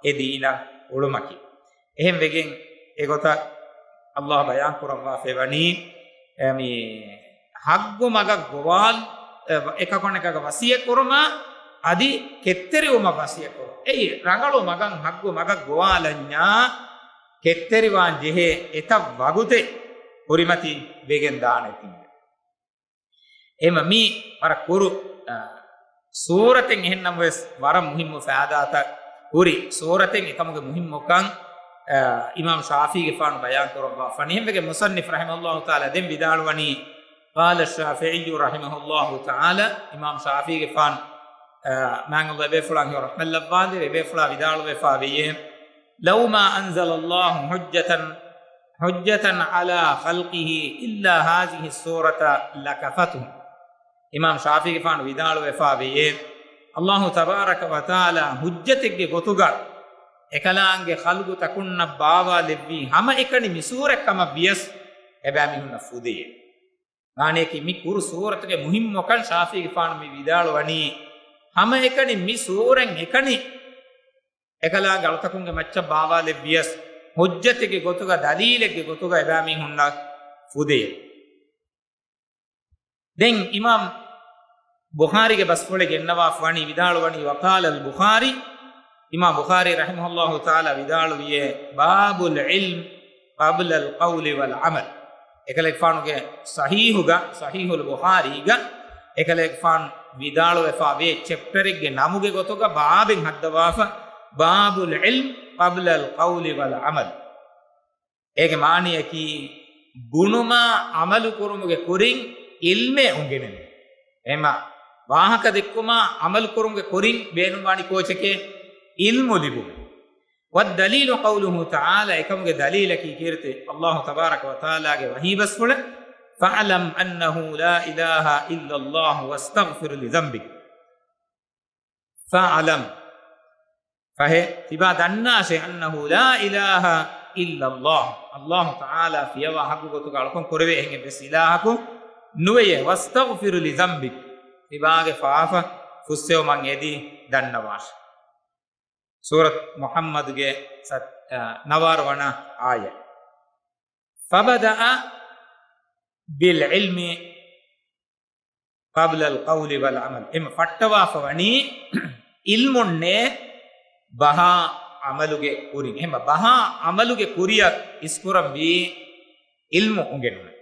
އެ ދީނަށް އުޅުމަކީ. އެހެން ވެގެން އެގޮތަށް ﷲ ބަޔާން ކުރައްވާފައިވަނީ، އެ، މި ޙައްޤު މަގަށް ގޮވާލް، އެ، އެކަކުނެކަގަ ވަޞިއްޔަތް ކުރުމާ އަދި ކެތްތެރިވުމަށް ވަޞިއްޔަތް ކުރުން. އެއީ ރަނގަޅު މަގަށް ޙައްޤު މަގަށް ގޮވާލަންޏާ ކެތްތެރިވާން ޖެހޭ އެތައް ވަގުތެއް ކުރިމަތި ވެގެން ދާނެތީ. އެހެމަ މީ ވަރަށް ކުރު، އަ، ސޫރަތެއް އެހެންނަމަވެސް ވަރަށް މުހިއްމު ފައިދާތައް ހުރި ސޫރަތެއް. އެކަމުގެ މުހިއްމުކަން، އަ، އިމާމް ޝާފީގެފާނު ބަޔާން ކުރައްވާފަ. އެހެންވެގެން މުޞައްނިފް ރަޙިމަހުﷲ ތަޢާލާ ދެން ވިދާޅުވަނީ، قال الشافعي رحمه الله تعالى، އިމާމް ޝާފީގެފާނު، އަ، މާތް ﷲ އެބޭފުޅާ ހެޔޮ ރަޙްމަތްލައްވާނދޭ، އެބޭފުޅާ ވިދާޅުވެފަ ވެޔޭ، لو ما أنزل الله حجة حجة على خلقه إلا هذه السورة لكفتهم. އިމާމް ޝާފީގެފާނު ވިދާޅުވެފަ ވެޔޭ، ﷲ ތަބާރަކަ ވަތަޢާލާ ޙުއްޖަތެއްގެ ގޮތުގަ އެކަލާނގެ ޚަލްޤުތަކުންނަށް ބާވާލެއްވީ ހަމައެކަނި މި ސޫރަތް ކަމަށް ވިޔަސް އެބައިމީހުންނަށް ފުދެޔޭ. މާނަޔަކީ މި ކުރު ސޫރަތުގެ މުހިއްމުކަން ޝާފީގެފާނު މި ވިދާޅުވަނީ ހަމައެކަނި މި ސޫރަތް އެކަނި އެކަލާނގެ އަޅުތަކުންގެ މައްޗަށް ބާވާލެއްވިޔަސް، ޙުއްޖަތެއްގެ ގޮތުގަ، ދަލީލެއްގެ ގޮތުގަ އެބައިމީހުންނަށް ފުދެޔޭ. ދެން އިމާމް ބުޚާރީގެ ބަސްފުޅެއް ގެންނަވާފަ ވަނީ، ވިދާޅުވަނީ، وقال البخاري، އިމާމް ބުޚާރީ ރަޙިމަހުﷲ ތަޢާލާ ވިދާޅުވިޔޭ، باب العلم قبل القول والعمل. އެކަލޭގެފާނުގެ ޞަޙީޙުގަ، ޞަޙީޙުލް ބުޚާރީގަ، އެކަލޭގެފާނު ވިދާޅުވެފަ ވޭ ޗެޕްޓަރެއްގެ ނަމުގެ ގޮތުގަ ބާބެއް ހައްދަވާފަ، باب العلم قبل القول والعمل. އޭގެ މާނަޔަކީ، ބުނުމާ ޢަމަލު ކުރުމުގެ ކުރިން ޢިލްމެއް އުނގެނުމެއް. އެހެމަ ވާހަކަ ދެއްކުމާ ޢަމަލު ކުރުމުގެ ކުރިން ބޭނުންވާނީ ކޯޗެކޭ؟ ޢިލްމު ލިބުމެއް. والدليل قوله تعالى، އެކަމުގެ ދަލީލަކީ ކީރިތި ﷲ ތަބާރަކަ ވަތަޢާލާގެ ވަޙީ ބަސްފުޅެއް، فاعلم أنه لا إله إلا الله واستغفر لذنبك. فاعلم، ފަހެ ތިބާ ދަންނާށޭ، أنه لا إله، إلا الله، ﷲ ތަޢާލާ ފިޔަވާ ޙައްޤު ގޮތުގަ އަޅުކަން ކުރެވޭ އެހެން އެއްވެސް އިލާހަކު ނުވެޔޭ. واستغفر لذنبك، ތިބާގެ ފާފަ ފުއްސެވުމަށް އެދި ދަންނަވާށި. ސޫރަތު މުޙައްމަދުގެ ސަތް، އަ، ނަވާރަ ވަނަ އާޔަތް. فبدأ بالعلم قبل القول والعمل. އެމަ ފައްޓަވާފަ ވަނީ ޢިލްމުންނޭ ބަހާ ޢަމަލުގެ ކުރިން. އެމަ ބަހާ ޢަމަލުގެ ކުރިއަށް އިސްކުރަން ވީ ޢިލްމު އުނގެނުމެ.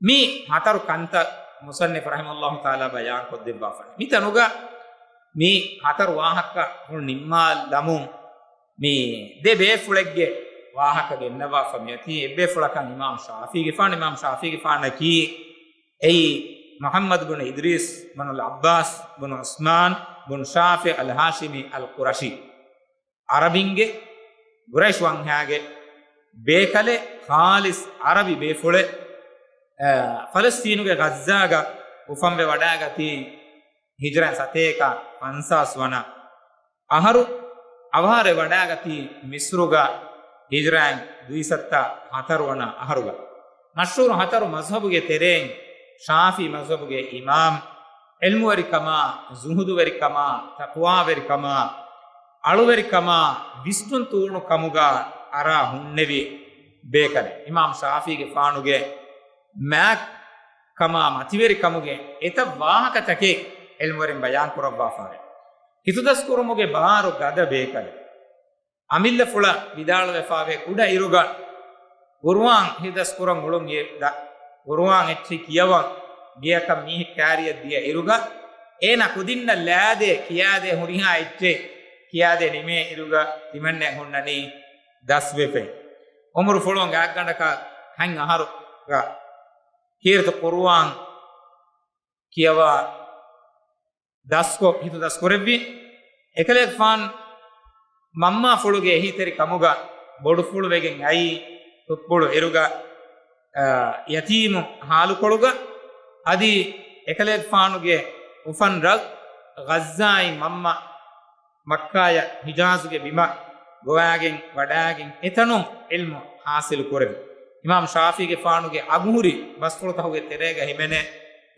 މި ހަތަރު ކަންތައް މުޞައްނިފު ރަޙިމަހުﷲ ތަޢާލާ ބަޔާން ކޮށްދެއްވާފަ. މިތަނުގަ މި ހަތަރު ވާހަކަ ނިންމާލަމުން މި ދެ ބޭފުޅެއްގެ ވާހަކަ ގެންނަވާފަ މިއޮތީ. އެއްބޭފުޅަކަށް އިމާމް ޝާފީގެފާނު، އިމާމް ޝާފީގެފާނަކީ އެއީ މުޙައްމަދު ބުނު އިދްރީސް ބުނު އަލް ޢައްބާސް ބުނު ޢުސްމާން ބުނު ޝާފިޢި އަލް ހާޝިމީ އަލް ޤުރަޝީ. ޢަރަބިންގެ، ޤުރައިޝް ވަންހާގެ ބޭކަލެއް، ޚާލިޞް ޢަރަބި ބޭފުޅެއް، އަ، ފަލަސްޠީނުގެ ޣައްޒާގަ އުފަންވެ ވަޑައިގަތީ ހިޖްރައިން ސަތޭކަ ފަންސާސް ވަނަ އަހަރު، އަވަހާރަވެ ވަޑައިގަތީ މިޞްރުގަ ހިޖްރައިން ދުއިސައްތަ ހަތަރު ވަނަ އަހަރުގަ. މަޝްހޫރު ހަތަރު މަޒްހަބުގެ ތެރެއިން ޝާފިޢީ މަޒްހަބުގެ އިމާމް، ޢިލްމުވެރިކަމާ، ޒުހުދުވެރިކަމާ، ތަޤްވާވެރިކަމާ، އަޅުވެރިކަމާ، ވިސްނުން ތޫނު ކަމުގަ އަރާ ހުންނެވި ބޭކަލެއް. އިމާމް ޝާފިޢީގެފާނުގެ މާތް ކަމާ މަތިވެރިކަމުގެ އެތައް ވާހަކަތަކެއް ޢިލްމުވެރިން ބަޔާން ކުރައްވާފައެވެ. ހިތުދަސްކުރުމުގެ ބާރު ގަދަ ބޭކަލެއް. އަމިއްލަފުޅަށް ވިދާޅުވެފާވޭ ކުޑަ އިރުގަ ޤުރުއާން ހިތުދަސްކުރަން އުޅުން އެ ދަ-، ޤުރުއާން އެއްޗެއް ކިޔަވަން ގެއަކަށް މީހެއް ކާރިއަށް ދިޔަ އިރުގަ އޭނާ ކުދިންނަށް ލާދޭ ކިޔާދޭ ހުރިހާ އެއްޗެއް ކިޔާދޭ ނިމޭ އިރުގަ ތިމަންނަ ހުންނަނީ ދަސްވެފައި. އުމުރުފުޅުން ގާތްގަނޑަކަށް ހަތް އަހަރުގަ ކީރިތި ޤުރުއާން ކިޔަވާ ދަސްކޮށް، ހިތު ދަސްކުރެއްވި. އެކަލޭގެފާން މަންމާފުޅުގެ އެހީތެރި ކަމުގަ ބޮޑުފުޅު ވެގެން އައީ ތުއްޕުޅު އިރުގަ، އާ، ޔަތީމު ހާލުކޮޅުގަ. އަދި އެކަލޭގެފާނުގެ އުފަން ރަށް ޣައްޒާއިން މަންމަ މައްކާޔަށް ހިޖާޒުގެ ބިމަށް ގޮވާގެން ވަޑާގެން އެތަނުން ޢިލްމު ޙާޞިލު ކުރެވި. އިމާމް ޝާފީގެފާނުގެ އަގުހުރި ބަސްފުޅުތަކުގެ ތެރޭގަ ހިމެނޭ،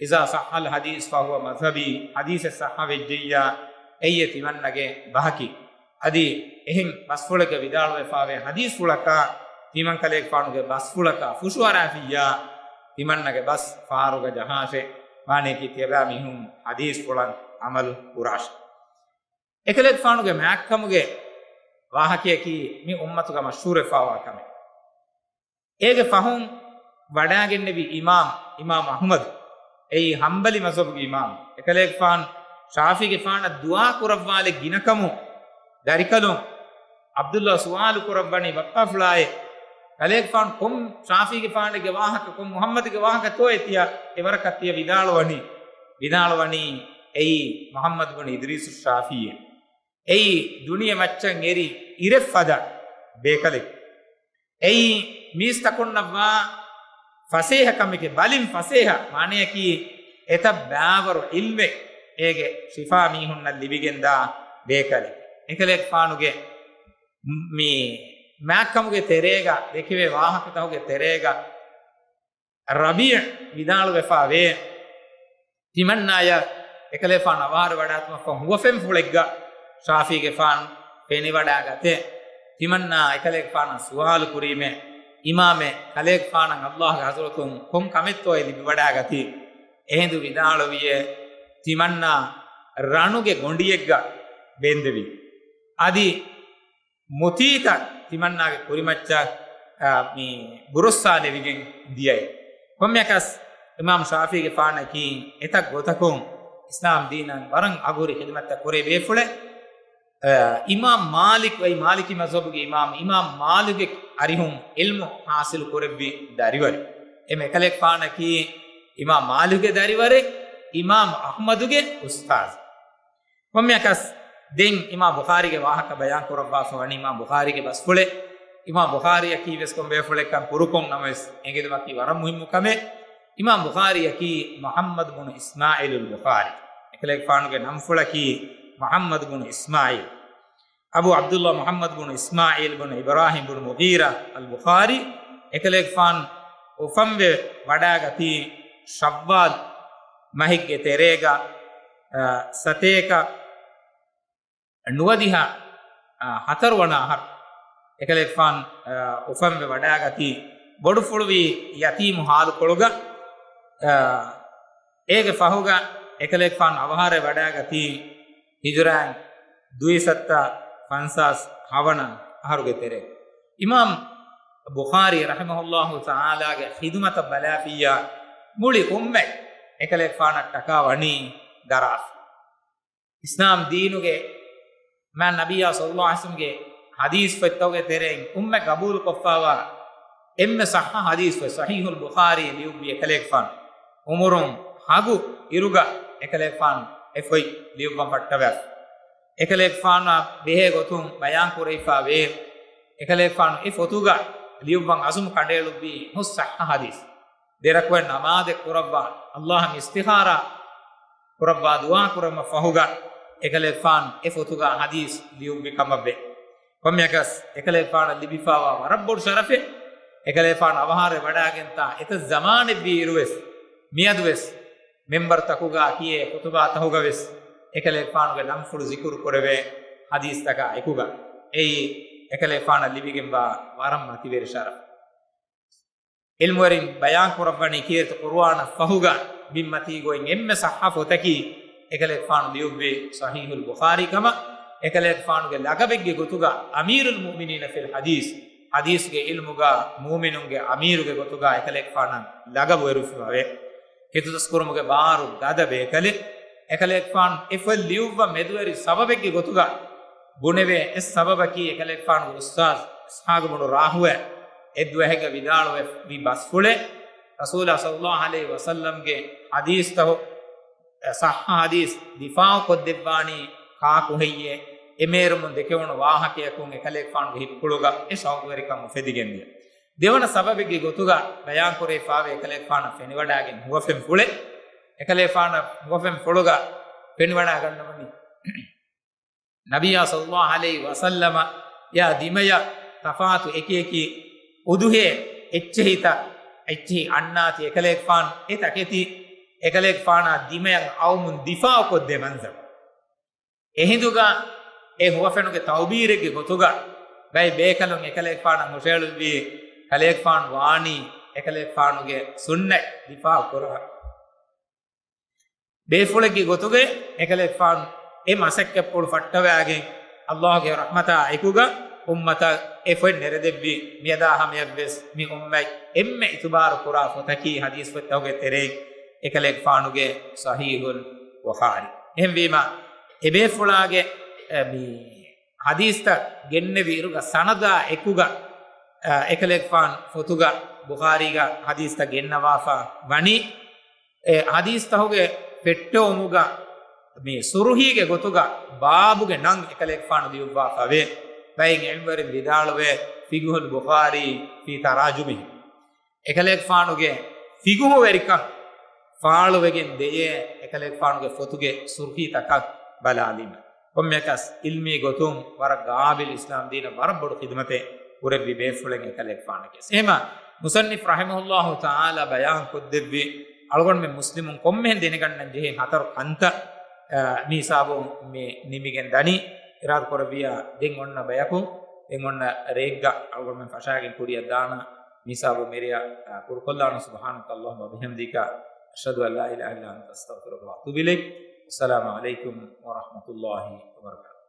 إذا صح الحديث فهو مذهبي، ޙަދީޘެއް ޞައްޙަ ވެއްޖެއްޔާ އެއީ ތިމަންނަގެ ބަހަކީ. އަދި އެހެން ބަސްފުޅެއްގަ ވިދާޅުވެފާވޭ ޙަދީޘްފުޅަކާ ތިމަން ކަލޭގެފާނުގެ ބަސްފުޅަކާ ފުށުއަރާފިއްޔާ ތިމަންނަގެ ބަސް ފާރުގަ ޖަހާށޭ. މާނަޔަކީ ތިޔަބައިމީހުން ޙަދީޘްފުޅަށް ޢަމަލު ކުރާށޭ. އެކަލޭގެފާނުގެ މާތްކަމުގެ ވާހަކަޔަކީ މި އުއްމަތުގަ މަޝްހޫރެއްފާވާ ކަމެއް. އޭގެ ފަހުން ވަޑާގެންނެވި އިމާމް، އިމާމް އަޙްމަދު، އެއީ ޙަންބަލީ މަޒްހަބުގެ އިމާމް، އެކަލޭގެފާނު ޝާފިޢީގެފާނަށް ދުޢާ ކުރައްވާލެއް ގިނަކަމުން ދަރިކަލުން ޢަބްދުﷲ ސުވާލު ކުރައްވަނީ ބައްޕާފުޅާއޭ، ކަލޭގެފާނު ކޮން ޝާފިޢީގެފާނެއްގެ ވާހަކަ، ކޮން މުޙައްމަދުގެ ވާހަކަތޯއޭ ތިޔަ އެވަރަކަށް ތިޔަ ވިދާޅުވަނީ؟ ވިދާޅުވަނީ އެއީ މުޙައްމަދު ބުނު އިދްރީސު ޝާފިޢީ. އެއީ ދުނިޔެ މައްޗަށް އެރި އިރެއް ފަދަ ބޭކަލެއް. އެއީ މީސްތަކުންނަށްވާ ފަސޭހަ ކަމެކޭ، ބަލިން ފަސޭހަ، މާނަޔަކީ އެތައް ބާވަރު ޢިލްމެއް އޭގެ ޝިފާ މީހުންނަށް ލިބިގެންދާ ބޭކަލެއް. އެކަލޭގެފާނުގެ މި މާތްކަމުގެ ތެރޭގަ ދެކެވޭ ވާހަކަތަކުގެ ތެރޭގަ ރަބީޢު ވިދާޅުވެފާވޭ، ތިމަންނާޔަށް އެކަލޭގެފާނު އަވަހާރަވެވަޑާތުމަށްފަހު ހުވަފެންފުޅެއްގަ ޝާފިޢީގެފާނު ފެނިވަޑާގަތޭ. ތިމަންނާ އެކަލޭގެފާނަށް ސުވާލު ކުރީމޭ، އިމާމޭ، ކަލޭގެފާނަށް ﷲގެ ޙަޟްރަތުން ކޮން ކަމެއްތޯއޭ ލިބިވަޑާގަތީ؟ އެހިނދު ވިދާޅުވިޔޭ، ތިމަންނާ ރަނުގެ ގޮނޑިއެއްގަ ބޭންދެވި. އަދި މުތީތައް ތިމަންނާގެ ކުރިމައްޗަށް، އާ، މި ބުރުއްސާލެވިގެން ދިޔައީ. ކޮންމެއަކަސް އިމާމް ޝާފިޢީގެފާނަކީ އެތައް ގޮތަކުން އިސްލާމް ދީނަށް ވަރަށް އަގުހުރި ޚިދުމަތްތައް ކުރެވޭ ބޭފުޅެއް. އާ، އިމާމް މާލިކް އޮތް، މާލިކީ މަޒްހަބުގެ އިމާމް، އިމާމް މާލިކްގެ އަރިހުން ޢިލްމު ޙާޞިލު ކުރެއްވި ދަރިވަރެއް. އެމެ އެކަލޭގެފާނަކީ އިމާމް މާލިކްގެ ދަރިވަރެއް، އިމާމް އަޙްމަދުގެ އުސްތާޛު. ކޮންމެއަކަސް ދެން އިމާމް ބުޚާރީގެ ވާހަކަ ބަޔާން ކުރައްވާފަ ވަނީ އިމާމް ބުޚާރީގެ ބަސްފުޅެއް. އިމާމް ބުޚާރީއަކީ ވެސް ކޮން ބޭފުޅެއްކަން ކުރުކޮށް ނަމަވެސް އެނގިލުމަކީ ވަރަށް މުހިއްމު ކަމެއް. އިމާމް ބުޚާރީއަކީ މުޙައްމަދު ބުނު އިސްމާޢީލުލް ބުޚާރީ. އެކަލޭގެފާނުގެ ނަންފުޅަކީ މުޙައްމަދު ބުނު އިސްމާޢީލް. އަބޫ ޢަބްދުﷲ މުޙައްމަދު ބުނު އިސްމާޢީލް ބުނު އިބްރާހީމް ބުނު މުޣީރާ އަލް ބުޚާރީ އެކަލޭގެފާނު އުފަންވެ ވަޑާގަތީ ޝައްވާލް މަހެއްގެ ތެރޭގަ، އަ، ސަތޭކަ ނުވަދިހަ، އަ، ހަތަރު ވަނަ އަހަރު އެކަލޭގެފާނު، އަ، އުފަންވެ ވަޑާގަތީ ބޮޑުފުޅުވި ޔަތީމު ހާލުކޮޅުގަ، އަ، އޭގެ ފަހުގަ އެކަލޭގެފާނު އަވަހާރަވެ ވަޑާގަތީ ހިޖުރާއިން ދުއިސައްތަ ފަންސާސް ހަވަނަ އަހަރުގެ ތެރޭ. އިމާމް ބުޚާރީ ރަޙިމަހުﷲ ތަޢާލާގެ ޚިދުމަތަށް ބަލާފިއްޔާ މުޅި އުއްމަތް އެކަލޭގެފާނަށްޓަކާ ވަނީ ގަރާފި. އިސްލާމް ދީނުގެ މާތް ނަބިއްޔާ ޞައްލަﷲ ޢަލައިހި ވަސައްލަމްގެ ޙަދީޘް ފޮތްތަކުގެ ތެރެއިން އުއްމަތް ގަބޫލުކޮށްފާވާ އެންމެ ޞައްޙަ ޙަދީޘް ފޮތް ޞަޙީޙުލް ބުޚާރީ ލިޔުއްވި އެކަލޭގެފާނު އުމުރުން ހަގު އިރުގަ އެކަލޭގެފާނު އެ ފޮތް ލިޔުއްވަން ފައްޓަވާފި. އެކަލޭގެފާނާ ބެހޭ ގޮތުން ބަޔާން ކުރެވިފާވޭ. އެކަލޭގެފާނު އެ ފޮތުގަ ލިޔުއްވަން އަޒުމް ކަނޑައެޅުއްވީ ހުސް ޞައްޙަ ޙަދީޘް. ދެރަކުވެ ނަމާދެއް ކުރައްވާ، ﷲ އަށް އިސްތިޚާރާ ކުރައްވާ، ދުޢާ ކުރުމަށް ފަހުގަ އެކަލޭގެފާނު އެ ފޮތުގަ ޙަދީޘް ލިޔުއްވި ކަމަށްވޭ. ކޮންމެއަކަސް އެކަލޭގެފާނަށް ލިބިފާވާ ވަރަށް ބޮޑު ޝަރަފެއް. އެކަލޭގެފާނު އަވަހާރަވެ ވަޑާގެންތާ އެތައް ޒަމާނެއްވީ އިރުވެސް، މިއަދުވެސް މިންބަރުތަކުގަ ކިޔޭ ޚުޠުބާތަކުގަވެސް އެކަލޭގެފާނުގެ ނަންފުޅު ޒިކުރު ކުރެވޭ ޙަދީޘްތަކާ އެކުގަ. އެއީ އެކަލޭގެފާނަށް ލިބިގެންވާ ވަރަށް މަތިވެރި ޝަރަފެއް. ޢިލްމުވެރިން ބަޔާން ކުރައްވަނީ ކީރިތި ޤުރުއާނަށް ފަހުގަ ބިންމަތީގައި އެންމެ ޞައްޙަ ފޮތަކީ އެކަލޭގެފާނު ލިޔުއްވި ޞަޙީޙުލް ބުޚާރީ ކަމަށް. އެކަލޭގެފާނުގެ ލަޤަބެއްގެ ގޮތުގަ އަމީރުލް މުއުމިނީނަ ފިލް ޙަދީޘް، ޙަދީޘްގެ ޢިލްމުގަ މުއުމިނުންގެ އަމީރުގެ ގޮތުގަ އެކަލޭގެފާނަށް ލަޤަބު އެރުފަވޭ. ހިތުދަސްކުރުމުގެ ބާރު ގަދަ ބޭކަލެއް. އެކަލޭގެފާނު އެ ފޮތް ލިޔުއްވަން މެދުވެރި ސަބަބެއްގެ ގޮތުގަ ބުނެވޭ. އެއް ސަބަބަކީ އެކަލޭގެފާނުގެ އުސްތާޛު އިސްޙާޤު ބުނު ރާހުވޭ އެއްދުވަހެއްގަ ވިދާޅުވެ ވި ބަސްފުޅެއް، ރަސޫލާ ޞައްލަﷲ ޢަލައިހި ވަސައްލަމްގެ ޙަދީޘްތައް ޞައްޙަ ޙަދީޘް ދިފާޢު ކޮށްދެއްވާނީ ކާކު ހެއްޔޭ؟ އެ މޭރުމުން ދެކެވުނު ވާހަކަޔަކުން އެކަލޭގެފާނުގެ ހިތްޕުޅުގަ އެ ޝައުޤުވެރިކަން އުފެދިގެންދިޔަ. ދެވަނަ ސަބަބެއްގެ ގޮތުގަ ބަޔާންކުރެވިފާވޭ އެކަލޭގެފާނަށް ފެނިވަޑާގެން ހުވަފެން ފުޅެއް. އެކަލޭގެފާނަށް ހުވަފެން ފުޅުގަ ފެނިވަޑާގަންނަވަނީ ނަބިއްޔާ ޞައްލަﷲ ޢަލައިހި ވަސައްލަމަ ޔާ ދިމަޔަށް ތަފާތު އެކިއެކި އުޟުޙިޔަތް އެއްޗެހިތައް، އެއްޗެހި އަންނާތި އެކަލޭގެފާނު އެ ތަކެތި އެކަލޭގެފާނާ ދިމަޔަށް އައުމުން ދިފާޢުކޮށްދޭ މަންޒަރު. އެހިނދުގަ އެ ހުވަފެނުގެ ތަޢުބީރެއްގެ ގޮތުގަ ބައެއް ބޭކަލުން އެކަލޭގެފާނަށް ހުށައެޅުއްވީ، ކަލޭގެފާނު ވާނީ އެކަލޭގެފާނުގެ ސުންނަތް ދިފާޢު ކުރާ ބޭފުޅެއްގެ ގޮތުގައި އެކަލޭގެފާނު އެ މަސައްކަތްޕުޅު ފައްޓަވައިގެން ﷲގެ ރަޙްމަތާ އެކުގަ އުއްމަތަށް އެ ފޮތް ނެރެދެއްވި. މިއަދާ ހަމަޔަށްވެސް މި އުއްމަތް އެންމެ އިތުބާރު ކުރާ ފޮތަކީ ޙަދީޘް ފޮތްތަކުގެ ތެރެއިން އެކަލޭގެފާނުގެ ޞަޙީޙުލް ބުޚާރީ. އެހެންވީމަ އެބޭފުޅާގެ، އެ، މި ޙަދީޘްތައް ގެންނެވި އިރުގަ ސަނަދާ އެކުގަ، އަ، އެކަލޭގެފާނު ފޮތުގަ ބުޚާރީގަ ޙަދީޘްތައް ގެންނަވާފަ ވަނީ، އެ ޙަދީޘްތަކުގެ ފެއްޓެވުމުގަ މި ސުރުޚީގެ ގޮތުގަ ބާބުގެ ނަން އެކަލޭގެފާނު ލިޔުއްވާފަވޭ. ބައެއް ޢިލްމުވެރިން ވިދާޅުވޭ، ފިޤުހުލް ބުޚާރީ ފީ ތަރާޖުމިހި. އެކަލޭގެފާނުގެ ފިޤުހުވެރިކަން ފާޅުވެގެން ދެޔޭ އެކަލޭގެފާނުގެ ފޮތުގެ ސުރުޚީތަކަށް ބަލާލީމަ. ކޮންމެއަކަސް ޢިލްމީ ގޮތުން ވަރަށް ގާބިލް، އިސްލާމް ދީނަށް ވަރަށް ބޮޑު ޚިދުމަތެއް ކުރެއްވި ބޭފުޅެއް އެކަލޭގެފާނަކީ. އެހެމަ މުޞައްނިފް ރަޙިމަހުﷲ ތަޢާލާ ބަޔާން ކޮށްދެއްވި އަޅުގަނޑުމެން މުސްލިމުން ކޮންމެހެން ދެނެގަންނަން ޖެހޭ ހަތަރު ކަންތައް، އަ، މި ހިސާބުން މި ނިމިގެން ދަނީ. އިރާދަ ކުރެއްވިޔާ ދެން އޮންނަ ބަޔަކު، ދެން އޮންނަ ރެއެއްގަ އަޅުގަނޑުމެން ފަށާގެން ކުރިއަށް ދާނަ މި ހިސާބު މިރެއަށް، އަ، ކުރުކޮށްލާނަން. سبحانك اللهم وبحمدك، أشهد أن لا إله إلا أنت، أستغفرك وأتوب إليك. السلام عليكم ورحمة الله وبركاته.